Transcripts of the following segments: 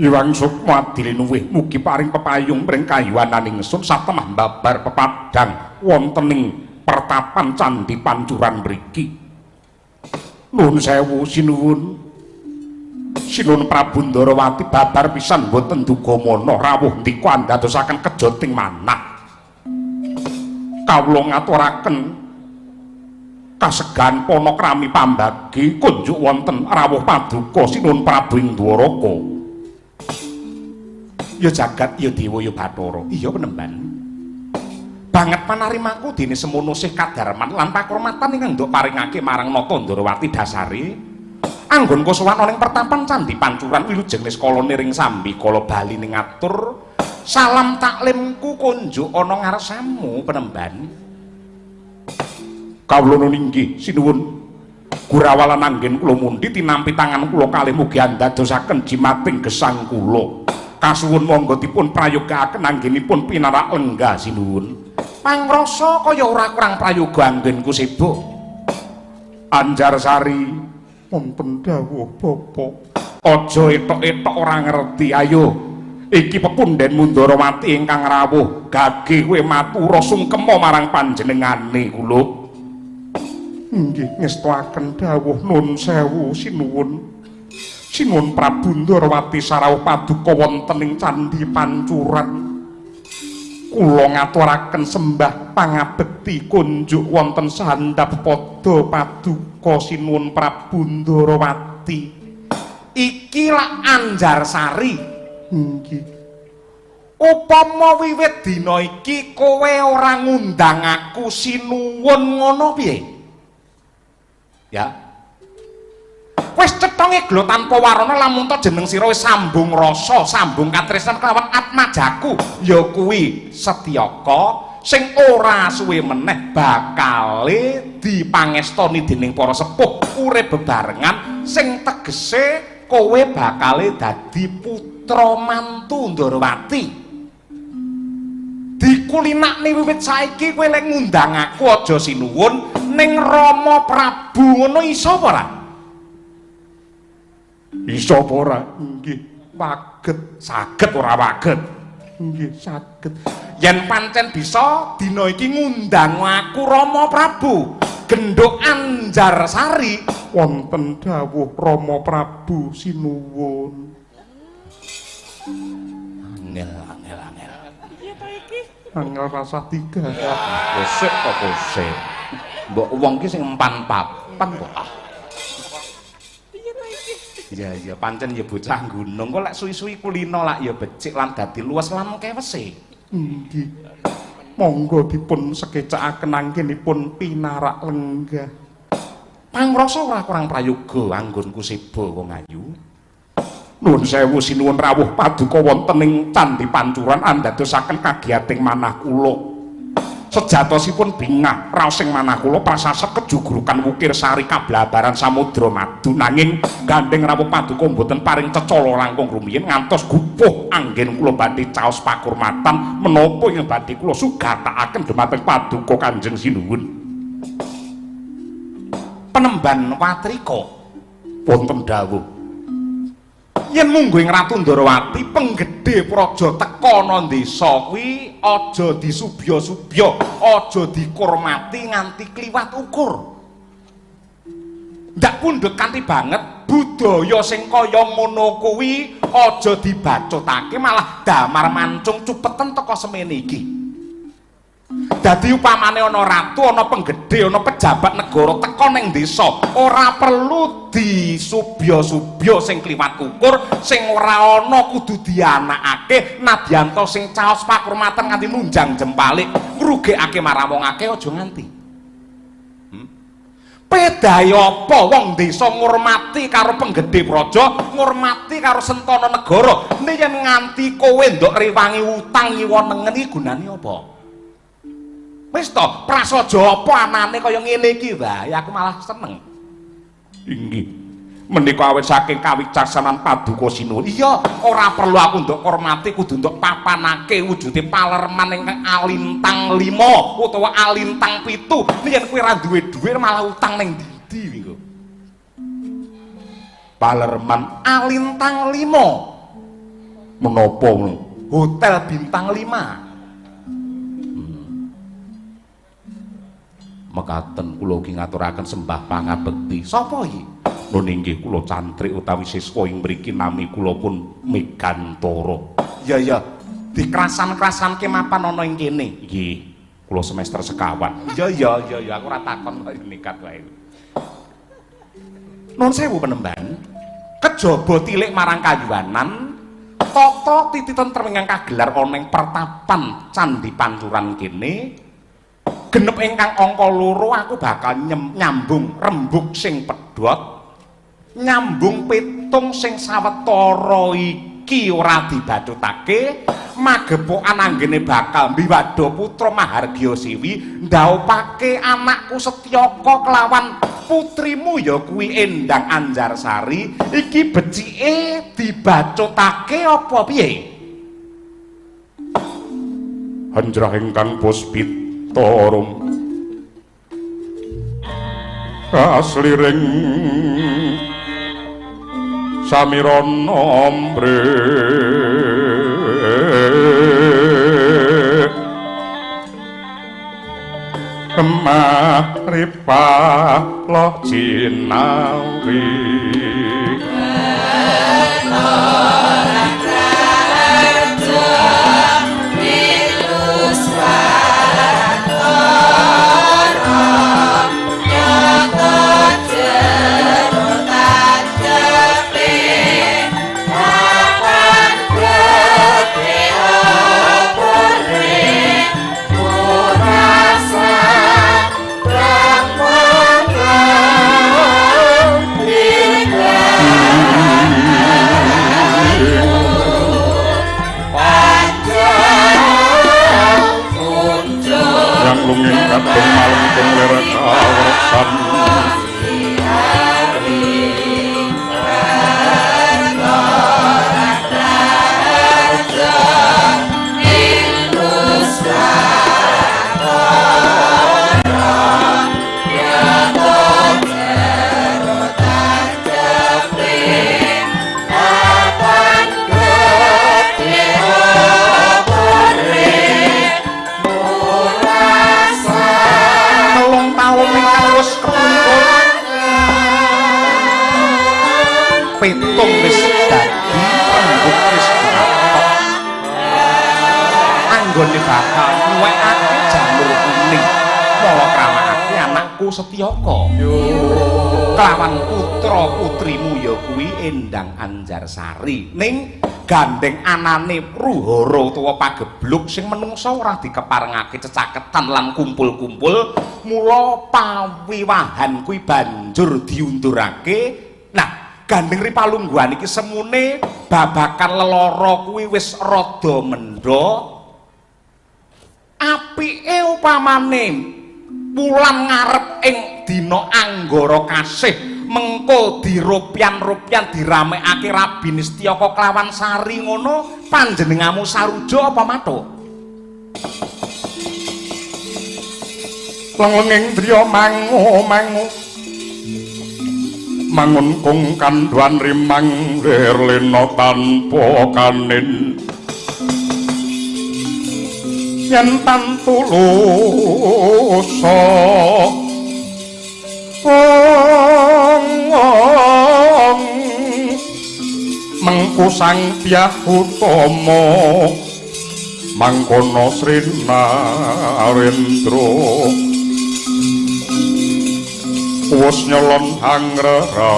Iwang Sukma adilinuwih mugi paring pepayung mring kayuwanan ingsun satemah babar pepadang wonten ing pertapan Candhi Pancuran mriki. Nuwun sewu sinuwun. Sinuwun Prabu Ndarawati babar pisan mboten dugamana rawuh ndika andadosaken kejoting manah. Kawula ngaturaken kasegan panakrami pambagi kunjuk wonten rawuh paduka Sinuwun Prabu ing Dwaraka. Ya jagat ya dewa ya bathara. Iya penemban. Banget panarimaku dene semono sih kadarman lan pakurmatan ingkang nduk paringake marang Nata Ndarawati dasare anggon kusowan ana ing pertapan Candhi Pancuran wilujeng niskala niring sambi kala bali ning atur salam taklimku kunjuk ana ngarsamu penemban. Kawula nuwun inggih sinuwun. Gurawalan anggen kula mundhi tinampi tangan kula kalih mugi andadosaken jimating gesang kula. Kasuwun monggo dipun prayogaaken anggenipun pinarak lenggah sinuwun. Pangrasa kaya ora kurang prayoga anggenku sibuk. Anjarsari wonten dawuh bapa. Aja etok-etok ora ngerti. Ayo iki pepundhen Mundarawati ingkang rawuh gage kowe matura sungkema marang panjenengane kula. Inggih ngestuaken dawuh nun sewu sinuwun. Sinuwun Prabu Ndarawati sarawuh paduka wonten ing Candhi Pancuran. Kula ngaturaken sembah pangabekti kunjuk wonten sandhap pada paduka Sinuwun Prabu Ndarawati. Iki lak Anjarsari. Inggih. Upama wiwit dina iki kowe ora ngundang aku sinuwun ngono piye? Ya. Wis cetha ngeglo tanpa warana lamun ta jeneng sira wis sambung rasa, sambung katresnan kelawan atmajaku, ya kuwi Setyaka sing ora suwe meneh bakale dipangestoni dening para sepuh urip bebarengan sing tegese kowe bakale dadi putra mantu Ndarawati. Dikulinakne wiwit saiki kowe lek ngundang aku aja sinuwun ning Rama Prabu ngono iso apa ora? Iso apa ora? Nggih, waget. Saged ora waget? Nggih, saged. Yen pancen bisa dina iki ngundang aku Rama Prabu, gendhuk Anjarsari wonten dawuh Rama Prabu sinuwun. Angel angel angel. Piye to iki? Angel rasah digarap. Kosek kok kosek. Mbok wong ki sing empan papan kok ah. Piye to iki? Iya iya pancen ya bocah gunung kok lek suwi-suwi kulino lak ya becik lan dadi luwes lan kewese. Nggih. Monggo dipun sekecakaken anggenipun pinarak lenggah. Pangrasa ora kurang prayoga anggonku seba wong ayu. Nuwun sewu sinuwun rawuh paduka wonten ing Candhi Pancuran andadosaken kagiyating manah kula. Sejatosipun bingah raos ing manah kula prasasep kejugrukan wukir sari kablabaran samudra madu nanging gandeng rawuh paduka mboten paring cecala langkung rumiyin ngantos gupuh anggen kula badhe caos pakurmatan menapa ingkang badhe kula sugatakaken dhumateng paduka Kanjeng Sinuwun. Penemban Watrika wonten dawuh yen mungguh ing Ratu Ndarawati penggedhe praja teka ana desa kuwi aja disubya-subya, aja dikurmati nganti kliwat ukur. Ndak pundhut kanthi banget budaya sing kaya ngono kuwi aja dibacutake malah damar mancung cupeten teka semene iki. Dadi upamane ana ratu, ana penggedhe, ana pejabat negara teka ning desa, ora perlu disubya-subya sing kliwat ukur, sing ora ana kudu dianakake, nadyanta sing caos pakurmatan nganti nunjang jempalik, ngrugekake marang wong akeh aja nganti. Pedahe apa wong desa ngurmati karo penggedhe praja, ngurmati karo sentana negara, nek yen nganti kowe ndok rewangi utang nyiwa nengen iki gunane apa? Wis to, prasaja apa anane kaya ngene iki wae, aku malah seneng. Inggih. Menika awit saking kawicaksanan Paduka Sinuwun. Iya, ora perlu aku ndok hormati, kudu ndok papanake wujude palerman ingkang alintang 5 utawa alintang 7. Yen kowe ora duwe dhuwit malah utang ning ndi-ndi engko. Palerman alintang 5. Menapa ngono? Hotel bintang 5. Mekaten kula ugi ngaturaken sembah pangabekti. Sapa iki? Nun inggih kula cantrik utawi siswa ing mriki, nami kula pun Megantara. Iya iya, dikrasan-krasanke mapan ana ing kene. Nggih, kula semester sekawan. Iya iya iya iya, aku ora takon kok nekat wae. Nun sewu penemban, kejaba tilik marang kayuwanan, tata titi tentrem ingkang kagelar ana ing pertapan Candhi Pancuran kene. Genep ingkang angka 2 aku bakal nyambung rembug sing pedhot, nyambung pitung sing sawetara iki ora dibathutake, magepokan anggene bakal mbiwadha putra Mahargya Siwi ndaupake anakku Setyaka kelawan putrimu ya kuwi Endang Anjarsari. Iki becike dibacutake apa piye? Hanjrah ingkang puspita rum kasliring samirana ambre kemah ripah jinawi. Lunging kadung malengkung lir kawresan pitung wis dadi rembug wis batok anggone bakal nyuwekake jamur kuning mala kramakake anakku Setyaka kelawan putra putrimu ya kuwi Endang Anjarsari. Ning gandeng anane ruhara utawa pagebluk sing menungsa ora dikeparengake cecaketan lan kumpul-kumpul, mula pawiwahan kuwi banjur diundurake. Nah, gandeng ripalungguhan iki semune babakan lelara kuwi wis rada mendha. Apike upamane wulan ngarep ing dina Anggara kasih mengko diropyan-ropyan diramekake Rabi Nistyaka kelawan sari ngono, panjenengamu saruja apa mathuk? Lenglenging driya mangu-mangu mangun kung kandhuan rimang lir lena tanpa kanin yen tantulusa mengku sang Dyah Utama mangkono Sri Narendra wis nyelon hangrapa.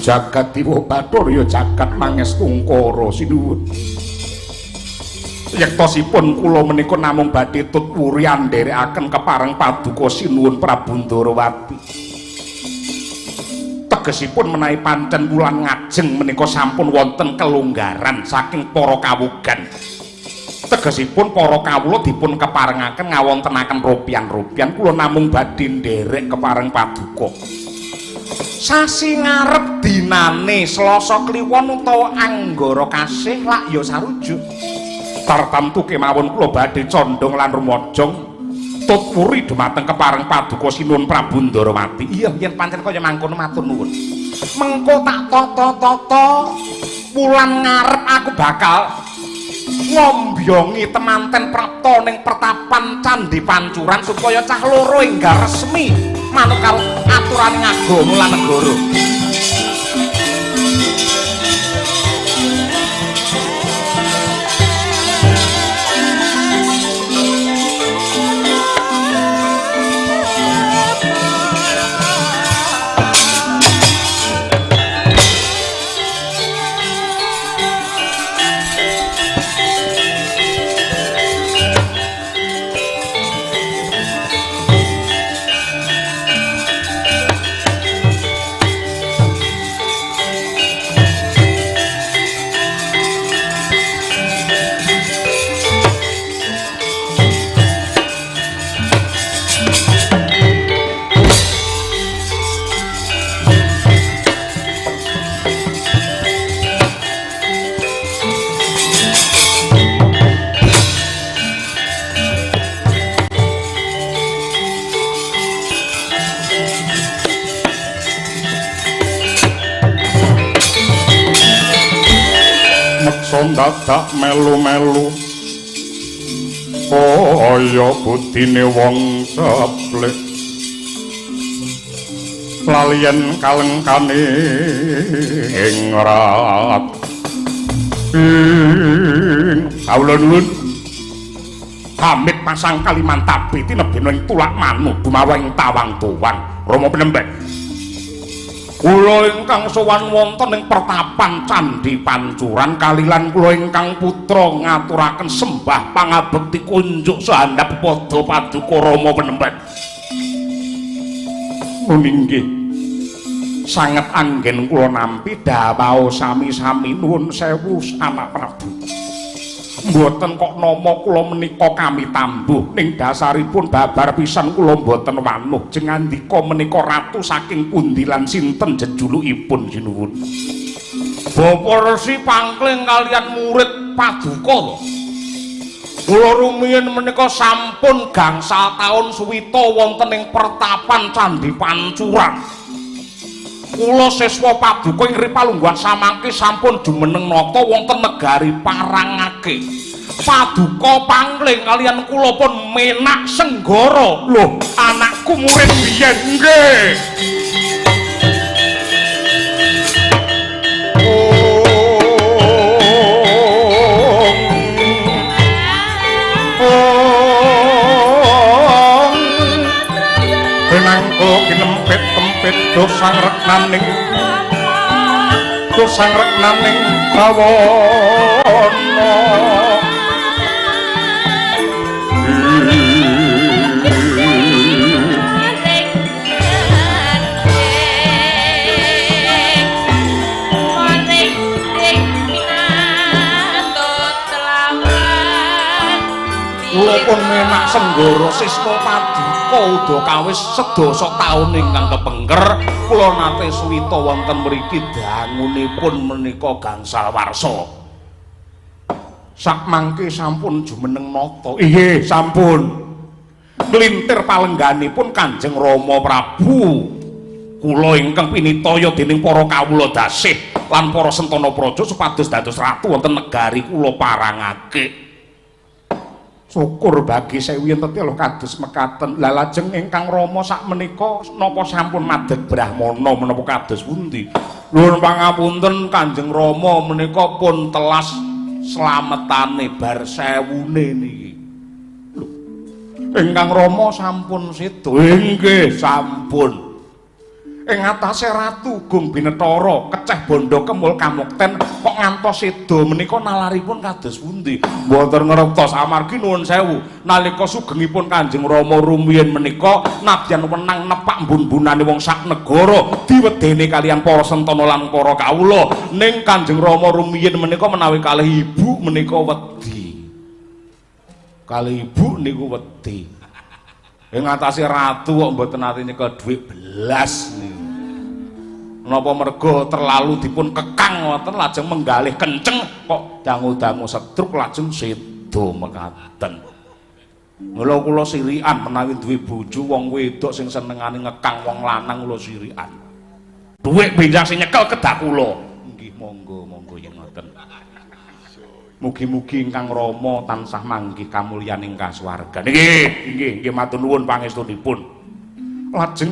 Jagat Dewa Bathara jagat mangestungkara sinuwun. Yektosipun kula menika namung badhe tut wuri andherekaken kepareng paduka sinuwun Prabu Ndarawati. Tegesipun menawi pancen wulan ngajeng menika sampun wonten kelonggaran saking para kawugan. Tegesipun para kawula dipun keparengaken ngawontenaken ropian-ropian, kula namung badhe nderek kepareng paduka. Sasi ngarep dinane Selasa Kliwon utawa Anggara Kasih lak ya sarujuk. Tartamtu kemawon kula badhe condhong lan rumajang tut wuri dumateng kepareng paduka Sinuwun Prabu Ndarawati. Iya, yen pancen kaya mangkono matur nuwun. Mengko tak tata-tata wulan ngarep aku bakal ngombyongi temanten prapta ning pertapan Candhi Pancuran supaya cah loro enggal resmi manut karo aturane agama lan negara. Dadak melu-melu kaya budine wong seplik lalian kalengkane ing rat. Kawula nuwun pamit pasang Kalimantabe tinebena ing tulak manu dumawa ing tawang tuwang. Rama pinembek kula ingkang sowan wonten ing pertapan Candhi Pancuran kalilan kula ingkang putra ngaturaken sembah pangabekti kunjuk sahandap pada paduka Rama pinembek. Nggih, sanget anggen kula nampi dawuh sami-sami nuwun sewu anak Prabu. Mboten kok nama kula menika kami tambuh ning dasaripun babar pisan kula mboten wanuh jengandika menika ratu saking pundi lan sinten jejulukipun sinuwun. Bapak Resi Pangkling kalian murid paduka kula rumiyin menika sampun gangsal taun suwita wonten ing pertapan Candhi Pancuran. Kula siswa paduka ing ripalungguhan samangke sampun jumeneng nata wonten negari Parangake. Paduka Pangling kalian kula pun menak senggara. Lho, anakku murid biyen nggih. Benangko kinempit-empit dosang reknaning dosang reknaning bawana. Kula pun menak senggara siswa paduka udakawis sedasa taun ingkang kepengker kula nate suwita wonten mriki dangunipun menika gangsal warsa. Sakmangke sampun jumeneng nata. Inggih, sampun. Nglintir palengganipun Kanjeng Rama Prabu. Kula ingkang pinitaya dening para kawula dasih lan para sentana praja supados dados ratu wonten negari kula Parangake. Syukur bagi sewu yen teti lho kados mekaten. Lah lajeng ingkang Rama sakmenika napa sampun madeg brahmana menapa kados pundi? Nuwun pangapunten Kanjeng Rama menika pun telas slametane bar sewune niki. Lho, ingkang Rama sampun seda. Inggih, sampun. Ing atase Ratu Gung Binetara keceh bondo kemul kamukten kok ngantos seda menika nalaripun kados pundi? Mboten ngertos amargi nuwun sewu nalika sugengipun Kanjeng Rama rumiyin menika nadyan wenang nepak mbun-mbunane wong sak negara diwedene kalian para sentana lan para kawula, ning Kanjeng Rama rumiyin menika menawi kalih ibu menika wedi. Kali ibu niku wedi. Ing ngatasi ratu kok mboten nate nyekel dhuwit belas niku. Napa merga terlalu dipun kekang ngoten lajeng menggalih kenceng kok dangu-dangu setruk lajeng sedo mekaten. Mula kula sirikan menawi duwe bojo wong wedok sing senengane ngekang wong lanang kula sirikan. Dhuwit benjang sing nyekel kedah kula. Nggih monggo monggo yen ngoten. Mugi-mugi ingkang Rama tansah manggih kamulyan ing kasuwargan. Nggih, nggih, nggih matur nuwun pangestunipun. Lajeng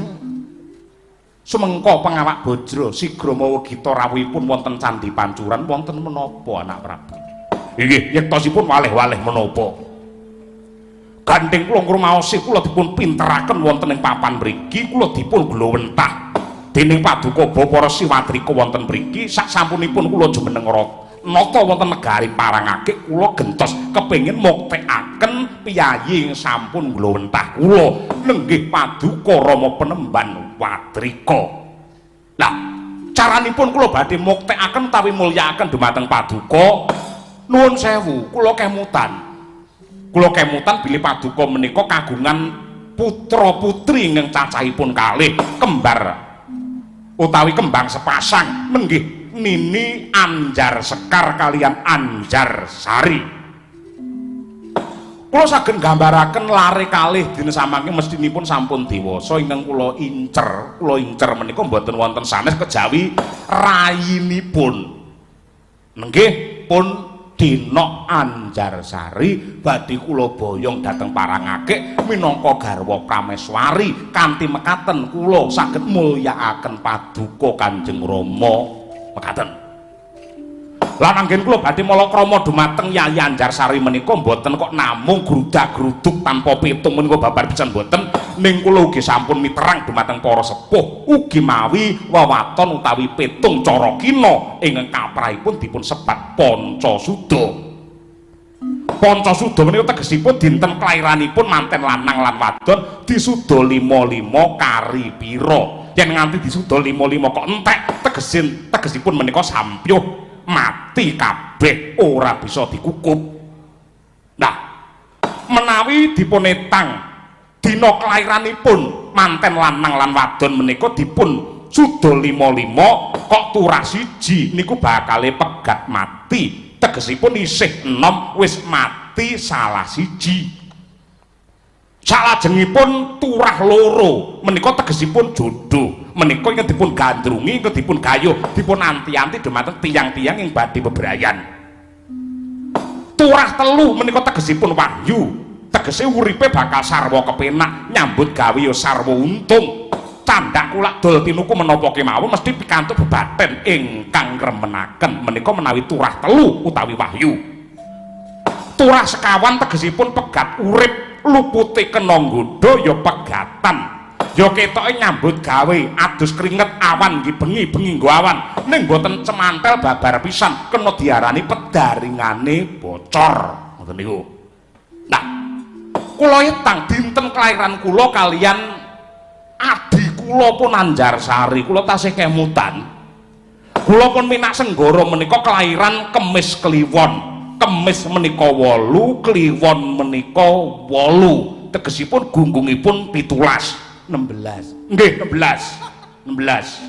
sumengko pengawak bajra sigra mawa gita rawuhipun wonten Candhi Pancuran wonten menapa anak Prabu. Nggih, yektosipun waleh-waleh menapa. Gandeng kula ngrumaosi kula dipun pinteraken wonten ing papan mriki, kula dipun glowentah dening paduka Bapak Resi Watrika wonten mriki. Sak sampunipun kula jumeneng nata wonten negari Parangake, kula gentos kepengin muktekaken piyayi ing sampun glowentah kula nenggih paduka Rama Penemban Watrika. Lah, caranipun kula badhe muktekaken utawi mulyakaken dumateng paduka, nuwun sewu, kula kemutan. Kula kemutan bilih paduka menika kagungan putra-putri ingkang cacahipun kalih kembar utawi kembang sepasang nenggih Nini Anjar Sekar kalian Anjar Sari. Kula saged nggambaraken lare kalih dina samangke mestinipun sampun dewasa ingkang kula incer. Kula incer menika mboten wonten sanes kejawi rayinipun. Nenggih pun Denok Anjar Sari badhe kula boyong dhateng Parangake minangka garwa prameswari kanthi mekaten kula saged mulyakaken paduka Kanjeng Rama mekaten. Lan anggen kula badhe malakrama dumateng Yayi Anjar Sari menika mboten kok namung grudak-gruduk tanpa pitung menika babar pisan mboten, ning kula ugi sampun miterang dumateng para sepuh ugi mawi wewaton utawi pitung cara kina ingkang kaprahipun dipun sebat Pancasuda. Pancasuda menika tegesipun dinten kelairanipun manten lanang lan wadon disuda 55 kari pira. Yen nganti disuda 55 kok entek tegesipun menika sampyuh mati kabeh ora bisa dikukup. Nah, menawi dipun etang dina kelairanipun manten lanang lan wadon menika dipun suda 55 kok turah siji niku bakale pegat mati. Tegesipun isih enom wis mati salah siji. Salajengipun turah loro menika tegesipun jodoh. Menika ingkang dipun gandrungi, ingkang dipun gayuh, dipun anti-anti dumateng tiyang-tiyang ing badhe bebrayan. Turah telu menika tegesipun wahyu. Tegese uripe bakal sarwa kepenak, nyambut gawe ya sarwa untung. Candhak kulak dol tinuku menapa kemawon mesti pikantuk bebaten ingkang remenaken. Menika menawi turah telu utawi wahyu. Turah sekawan tegesipun pegat urip, lupute kena nggodha ya pegatan. Ya ketoke nyambut gawe adus keringet awan nggih bengi-bengi nggo awan, ning mboten cemantel babar pisan kena diarani pedaringane bocor. Ngoten niku. Nah, kula etang dinten kelahiran kula kalian adi kula pun Anjar Sari, kula tasih kemutan. Kula pun minak senggara menika kelahiran Kemis Kliwon. Kemis menika 8, Kliwon menika 8. Tegesipun gunggungipun 17, 16. Nggih, 16. 16.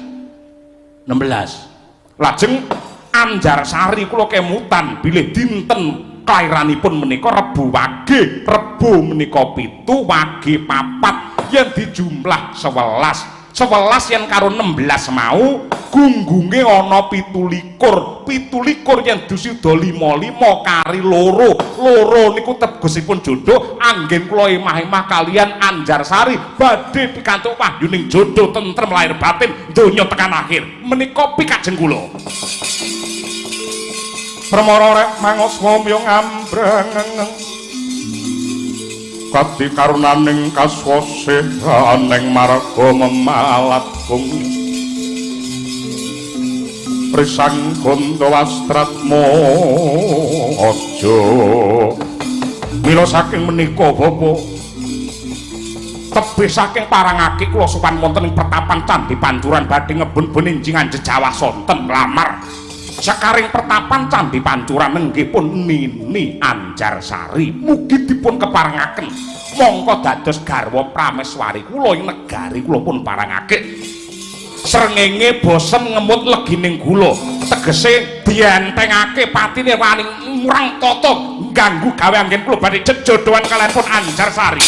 16. Lajeng Anjar Sari kula kemutan bilih dinten kelahiranipun menika Rebo Wage. Rebo menika 7, Wage 4, yen dijumlah 11. 11 yen karo 16 mau gunggunge ana 27. 27 yen disuda 55 kari loro. Loro niku tegesipun jodoh. Anggen kula emah-emah kalian Anjar Sari badhe pikantuk wahyuning jodoh tentrem lahir batin donya tekan akhir. Menika pikajeng kula. Permara rek mangosma myo ngambreng kadi karunaning kaswasihaning marga memalat gung risang gondo wastratmo aja. Mila saking menika Bapak tebih saking Parangake kula sowan wonten ing pertapan Candhi Pancuran badhe ngebun-bun enjingan jejawah sonten nglamar. Sekaring pertapan Candhi Pancuran nenggih pun Nini Anjarsari mugi dipun keparengaken mongko dados garwa prameswari kula ing negari kula pun parengake. Srengenge bosen ngemut legining gula, tegese dientengake patine wani murang tata ngganggu gawe anggen kula badhe jejodohan kaliyan pun Anjarsari.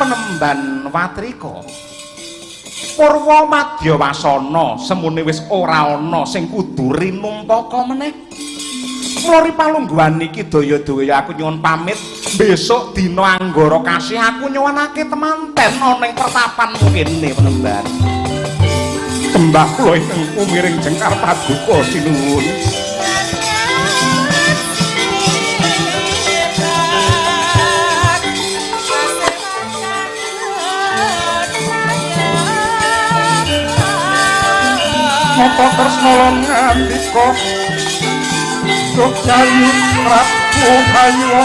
Penemban Watrika Purwa Madyawasana semune wis ora ana sing kudu rinumpaka meneh. Mlori palungguhan iki daya-daya aku nyuwun pamit, besok dina Anggara Kasih aku nyuwunake temanten ana ing pertapanmu kene Penemban. Sembah kula ingkang kumiring jengkar paduka sinuwun. Nata Kresna lan ngandika Duh Yayi Prabu Hayu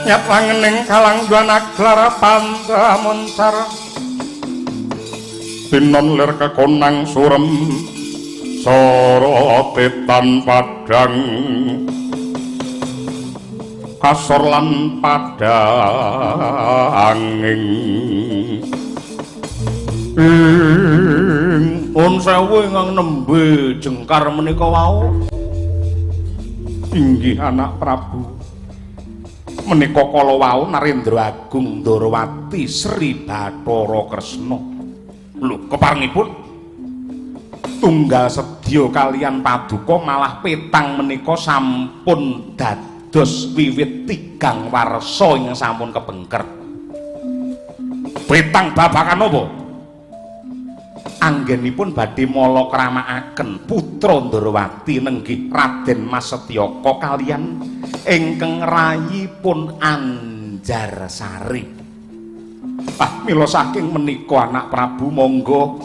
Nyat langening kalang yuana glara panda moncar tinon lir kekonang surem sorote tan padang kasor lan padanging ing pun sewu ingkang nembe jengkar menika wau inggih anak Prabu menika kala wau Narendra Agung Ndorowati Sri Bathara Kresna. Lho keparengipun tunggal sedya kaliyan paduka malah petang menika sampun dados wiwit tigang warsa ingkang sampun kebengker. Petang babagan napa? Anggenipun badhe mala kramakaken putra Ndorowati nenggih Raden Mas Setyaka kaliyan ingkang rayipun Anjarsari. Ah mila saking menika anak Prabu monggo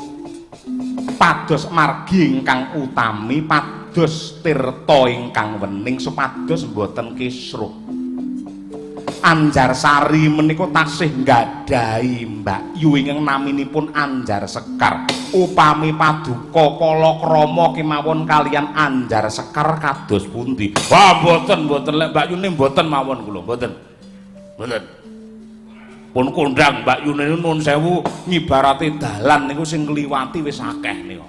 pados margi ingkang utami, pados tirta ingkang wening supados mboten kisruh. Anjarsari menika tasih nggadahi mbakyu ingkang naminipun Anjar Sekar. Upami paduka palakrama kemawon kaliyan Anjar Sekar kados pundi? Wah mboten mboten lek mbakyune mboten mawon kula mboten. Mboten. Pun kondang mbakyune nun sewu ngibarate dalan niku sing ngliwati wis akeh niku.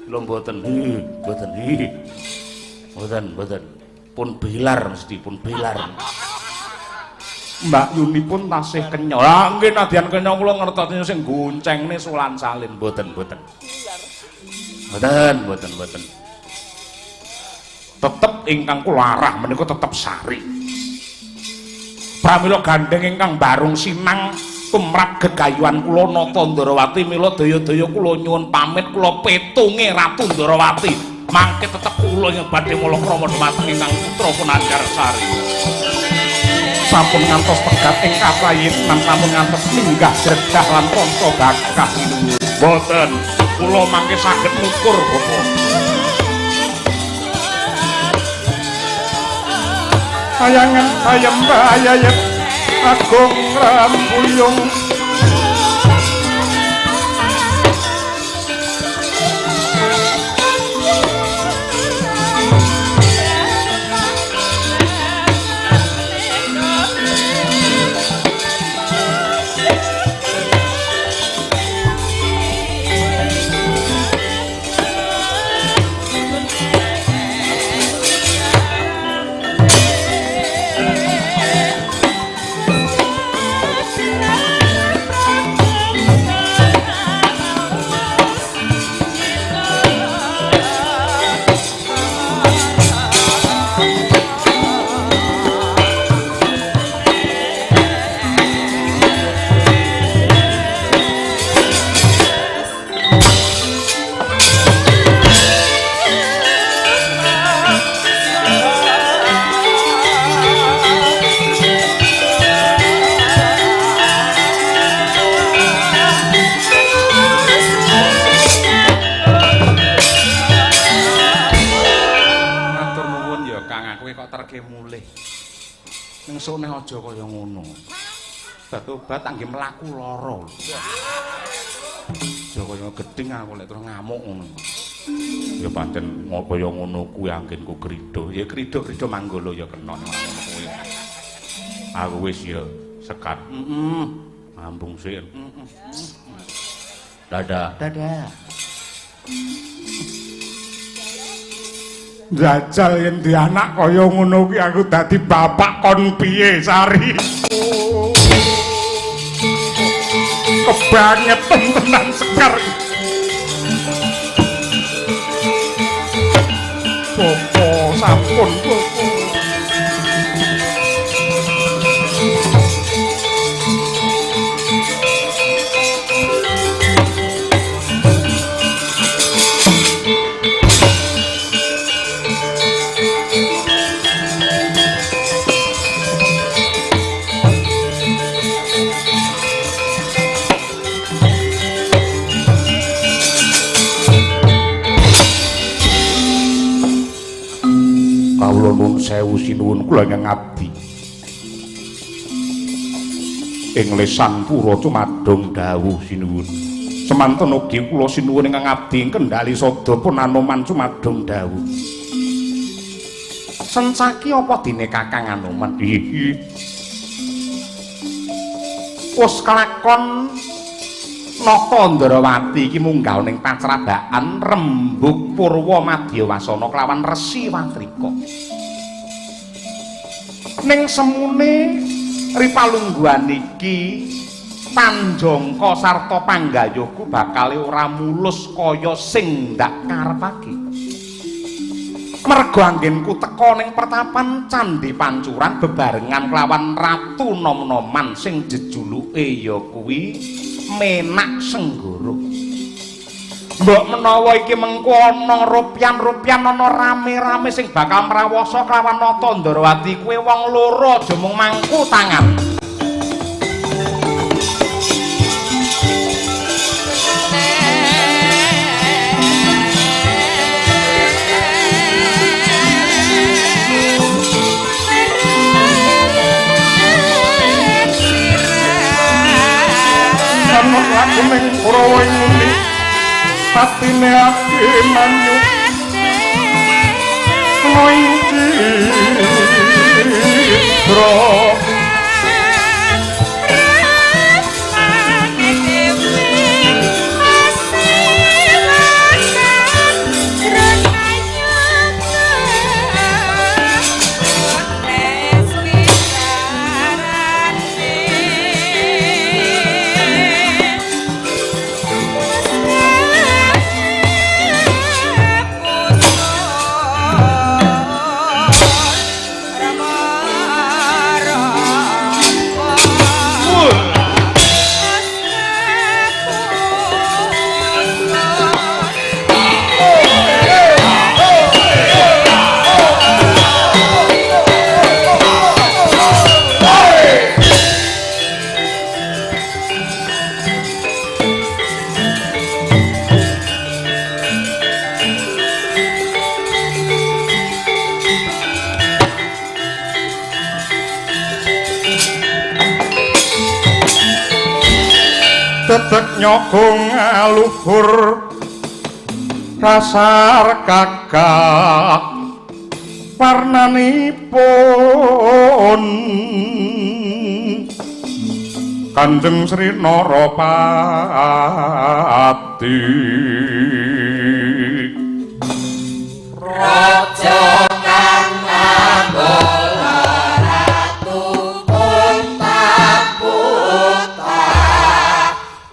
Kula mboten. Mboten. Mboten mboten. Pun bilar mesti pun bilar. Mbak Yuni pun tasih kenya. Lah nggih nadyan kenya kula ngertosne sing goncengne Sulan Salin mboten mboten. Mboten mboten mboten. Tetep ingkang kula arah menika tetep sari. Pramila gandheng ingkang barung sinang tumrap gegayuhan kula Nata Ndorowati mila daya-daya kula nyuwun pamit kula petunge Ratu Ndorowati. Mangke tetep kula ing badhe malakrama dhumateng ingkang putra pun Anjarsari. Sampun ngantos pegat ing kaprayitnan sampun ngantos minggah jregah lan panca bakah sinuwun. Mboten, kula mangke saged ngukur Bapak. Kayangan bayem bayayet agung rambuyung. Ning sone aja kaya ngono. Obat-obat angge mlaku lara lho. Aja kaya gedhing aku lek terus ngamuk ngono. Ya pancen kaya ngono kuwi anggenku kridho. Ya kridho-kridho manggala ya kena ngono kuwi. Aku wis ya sekat. Heeh. Ngambung sik. Heeh. Dadah. Dadah. Njajal yen di anak kaya ngono kuwi aku dadi bapak kon piye Sari. Kebangetan tenan Sekar. Bapak sampun bapak. Kawula nuwun sewu sinuwun kula ingkang abdi ing lesan pura cumadung dawuh sinuwun. Semanten ugi kula sinuwun ingkang abdi ing kendhali sada pun Anoman cumadung dawuh. Sencaki apa dene Kakang Anoman? Iya. Wis kelakon Nata Ndrawati iki munggah ning pacrabakan rembug Purwa Madyawasana kelawan Resi Watrika. Ning semune ripalungguhan iki panjangka sarta panggayuhku bakal ora mulus kaya sing ndak karepake. Merga anggenku teka ning pertapan Candhi Pancuran bebarengan kelawan Ratu Nom-noman sing jejuluke ya kuwi Menak Senggoro. Mbok menawa iki mengko ana rupyan-rupyan ana rame-rame sing bakal mrawasa kelawan Nata Ndrawati kuwi wong loro aja mung mangku tangan. Laku ning Kurawa ing ngene patine Abimanyu ing cidra. Dedek nyogong aluhur kasar kakak warnanipun Kanjeng Sri Narapati. Raja kang anggala ratu punta puta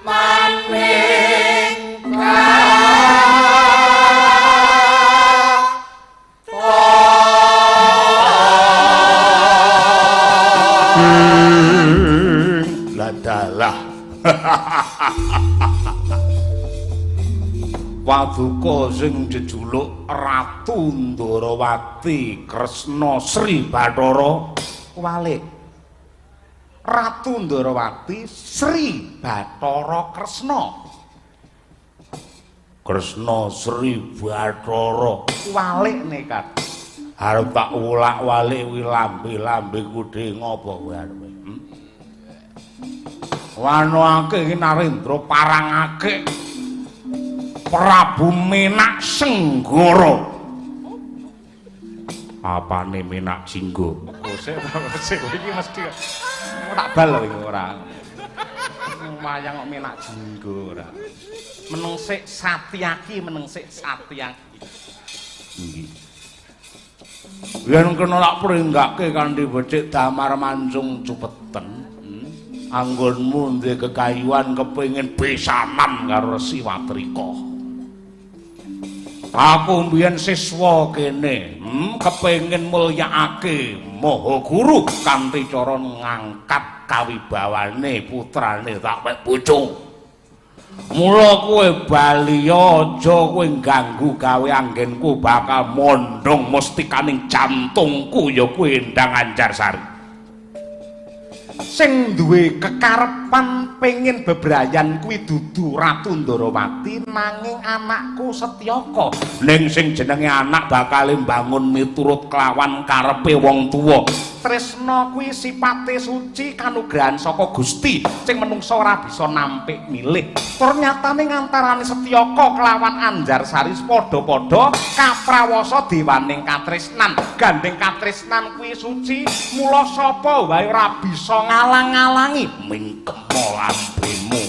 maningka Ladalah. Waduka sing jejuluk Ratu Ndrawati Kresna Sri Bathara walik. Ratu Ndrawati Sri Bathara Kresna. Kresna Sri Bathara walik nekat. Arep tak wolak-walik kuwi lambe-lambe kude ngopo kowe arepe? Wanoake iki Narendra parangake Prabu Menak Senggara. Apane Menak Jinggo? Sik sik iki mesti tak bal iki ora. Wayang kok Menak Jinggo ora. Meneng sik Satyaki, meneng sik Satyaki. Nggih. Yen kena tak pringgake kanthi becik damar mancung cupeten. Anggonmu duwe kekayuan kepengin besanan karo Resi Watrika. Aku mbiyen siswa kene, kepengin mulyakake Maha Guru kanthi cara ngangkat kawibawane putrane tak pek bojo. Mula kowe bali aja kowe ganggu gawe anggenku bakal mondhong mustikaning jantungku ya kuwi Endang Anjarsari. Sing duwe kekarepan pengin bebrayan kuwi dudu Ratu Ndorowati nanging anakku Setyaka. Ning sing jenenge anak bakal mbangun miturut kelawan karepe wong tuwa. Tresna kuwi sipate suci kanugrahan saka Gusti sing menungsa ora bisa nampik milih. Tur nyatane ngantarane Setyaka kelawan Anjarsari padha-padha kaprawasa dewaning katresnan. Gandeng katresnan kuwi suci, mula sapa wae ora bisa ngalang-alangi mingkemo lambemu.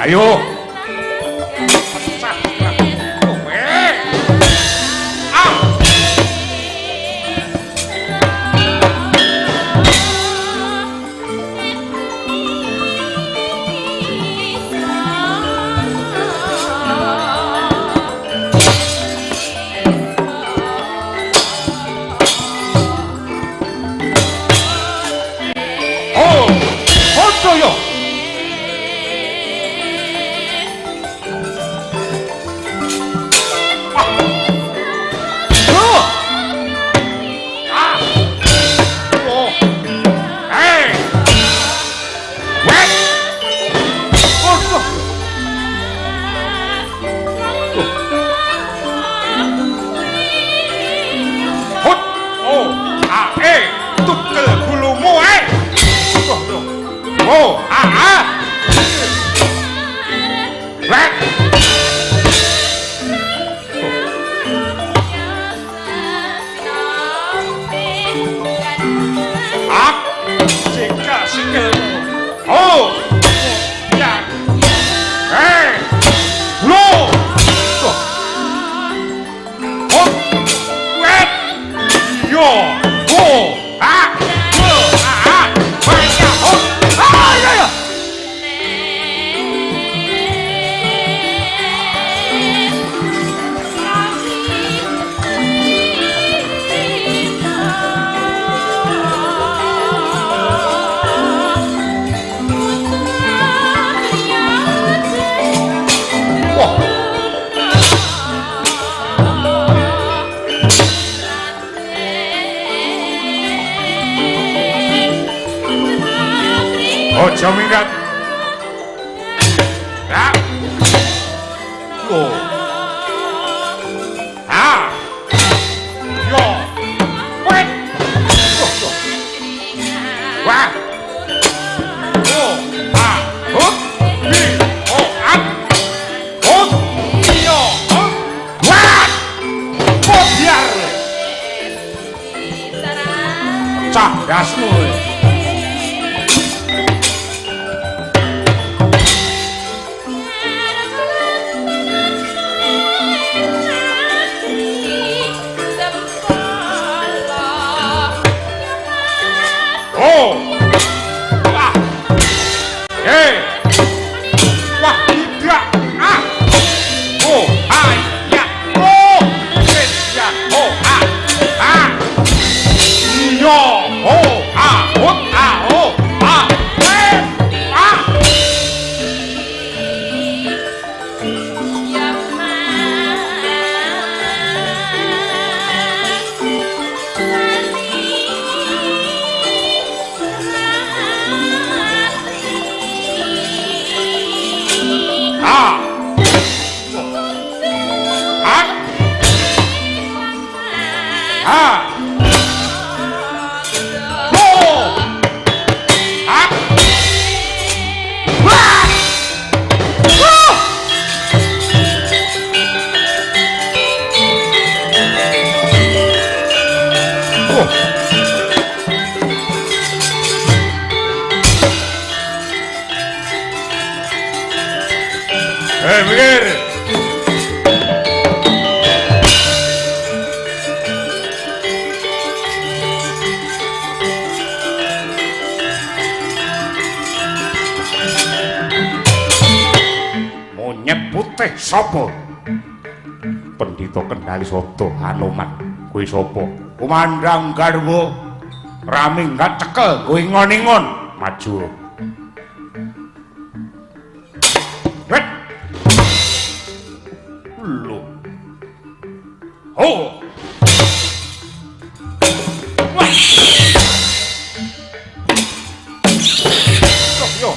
Ayo. Oh, ah. Aja minggat. Ha. Yo. Ha. Yo. Wet. Wah. Oh. Ha. Hop. Hi. Oh. Up. Hop. Yo. Hop. Wah. Kok biar. Cah dasmu. Oh. Wah. Hei. Wah, tidak. Ah. Oh, ah, ya. Oh. Ya. Oh, ah. Ah. Yo. Oh, ah. Oh, ah. Oh, ah. Eh. Ah. Ah. Ah. Ah. Oh. Ah. Wah. Wah. Oh. Eh, mikir. Monyet putih sapa? Pendhita Kendali Sada Hanoman. Kuwi sapa? Kumandhang garwa. Raminggat cekel kowe ngon-ingon. Maju. Wet. Lho. Oh. Wah. Yo, yo.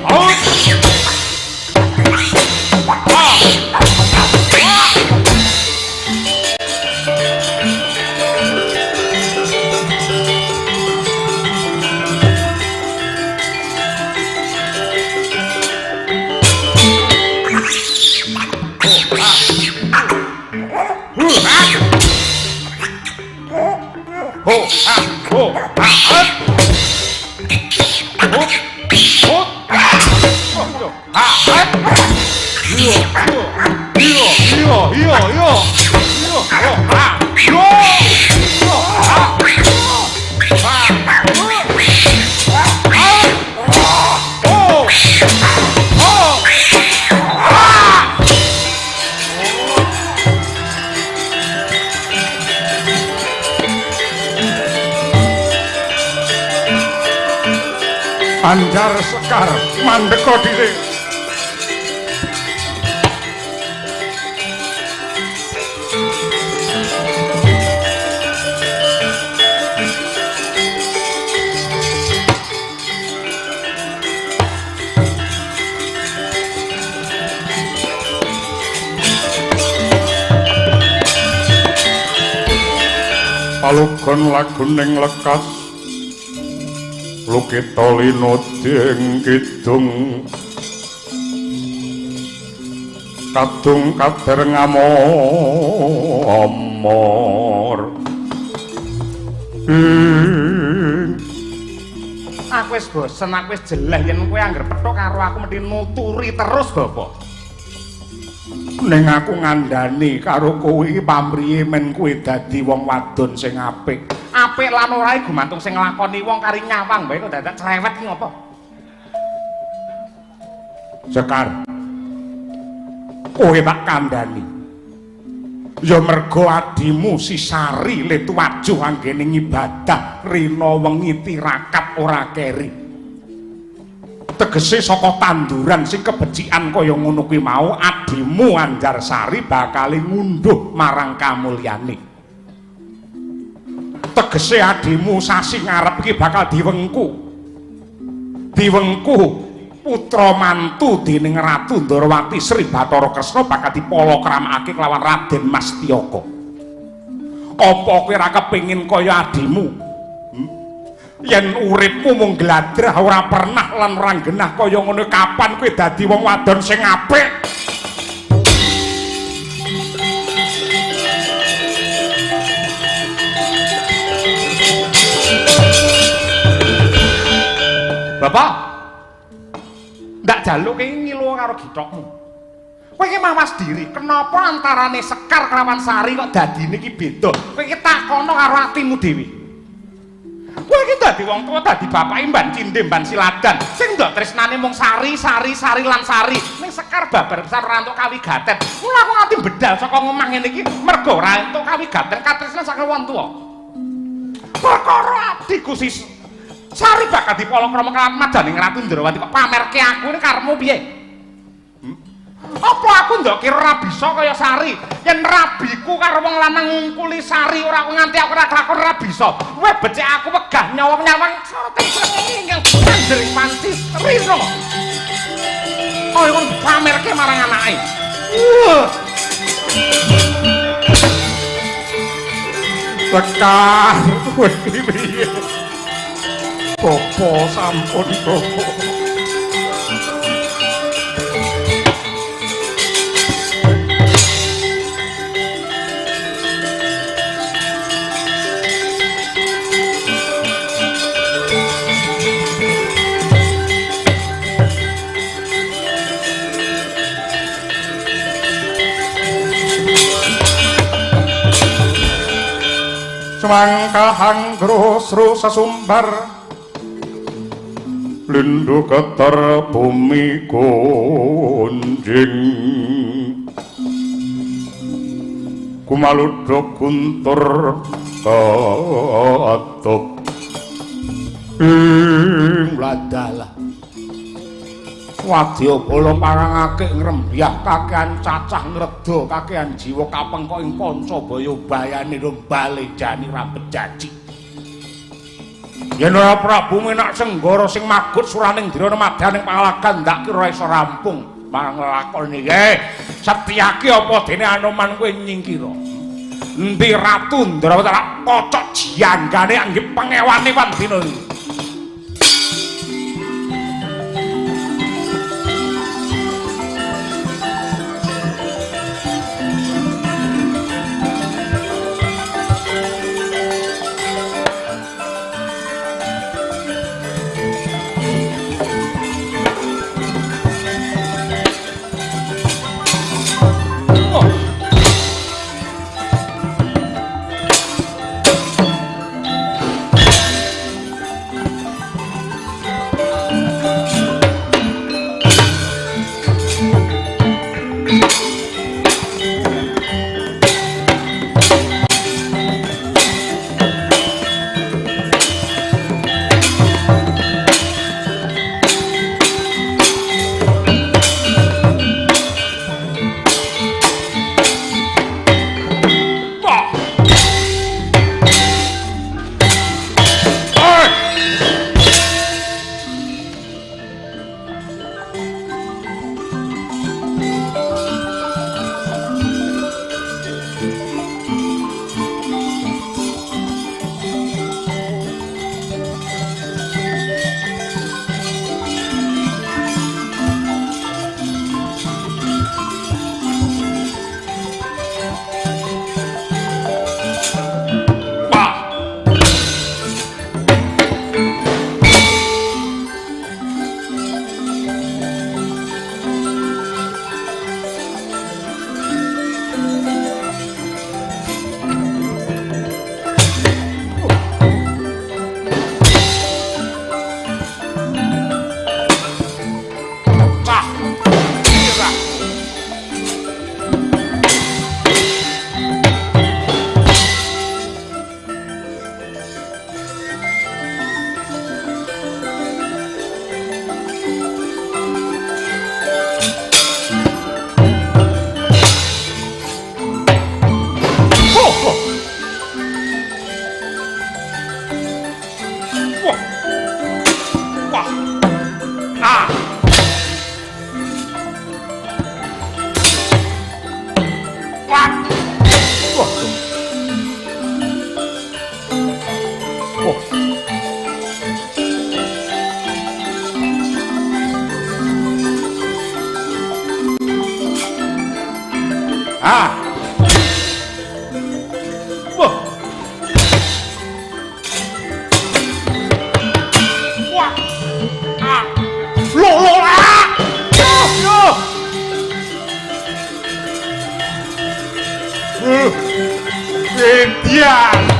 Oh. Ah. Ho, ha, ho, ha, ha. Ho, ho, ho, ha, ha. Yo, yo, yo, yo, yo, yo, yo, ho, ha, yo, yo, ha, ha, ha, oh, oh, ah. Anjar Sekar mandeka dhisik. Palugon laguning lekas lukita linoding kidung kadung kader ngamor. Aku wis bosen, aku wis jeleh yen kowe angger pethuk karo aku mesti nuturi terus, Bapak. Ning aku ngandani karo kowe iki pamrihe men kowe dadi wong wadon sing apik. Apik lan ora gumantung sing nglakoni wong kari nyawang bae kok dadak cerewet ki ngopo? Sekar. Kowe tak kandhani. Ya mergo adimu si Sari le tuwajuh anggene ngibadah rina wengi tirakat ora keri. Tegese saka tanduran sing kebecikan kaya ngono kuwi mau adimu Anjarsari bakal ngunduh marang kamulyane. Tegese adimu sasi ngarep iki bakal diwengku. Diwengku putra mantu dening Ratu Ndorowati Sri Bathara Kresna bakal dipalakramake kelawan Raden Mas Tiyaka. Apa kowe ora kepengin kaya adimu? Yen uripmu mung gladrah ora pernah lan ora genah kaya ngono, kapan kowe dadi wong wadon sing apik? Bapak, ndak jaluk iki ngilu karo githokmu. Kowe iki mawas diri, kenapa antarane Sekar kelawan Sari kok dadine iki beda? Kowe iki takono karo atimu dhewe. Kowe iki dadi wong tuwa, dadi bapake mban cindhe mban siladan. Sing ndok tresnane mung Sari, Sari, Sari lan Sari. Ning Sekar babar besar ora entuk kawigaten. Mula aku nganti bedal saka omah ngene iki mergo ora entuk kawigaten katresnan saka wong tuwa. Perkara adhiku si Sari bakal dipalakrama kelawan madaning Ratu Ndrawati kok pamerke aku ini karepmu piye? Apa aku ndok kira ora bisa kaya Sari? Yen rabiku karo wong lanang ngungkuli Sari ora nganti aku ora kelakon ora bisa. Kowe becik aku wegah nyawang-nyawang soroting srengenge ingkang sandering panci rino. Oh, kon pamerke marang anake. Sekar kowe iki piye? Bapak sampun bapak. Semangka hanggrosro sesumbar lindu getar bumi gonjing kumaludha guntur katup ing ladalah wadya bala parangake ngrembyah kakehan cacah ngredha kakehan jiwa kapengkok ing pancabaya bayane bale jani ra bejaji. Yen ora Prabu Menak Senggara sing magut suraning Drana madyaning palagan ndak kira iso rampung marang lelakon iki. Setyaki apa dene Anoman kowe nyingkira? Endi Ratu Ndrawati tak kocok jianggane anggep pengewane wandina iki. Madyan.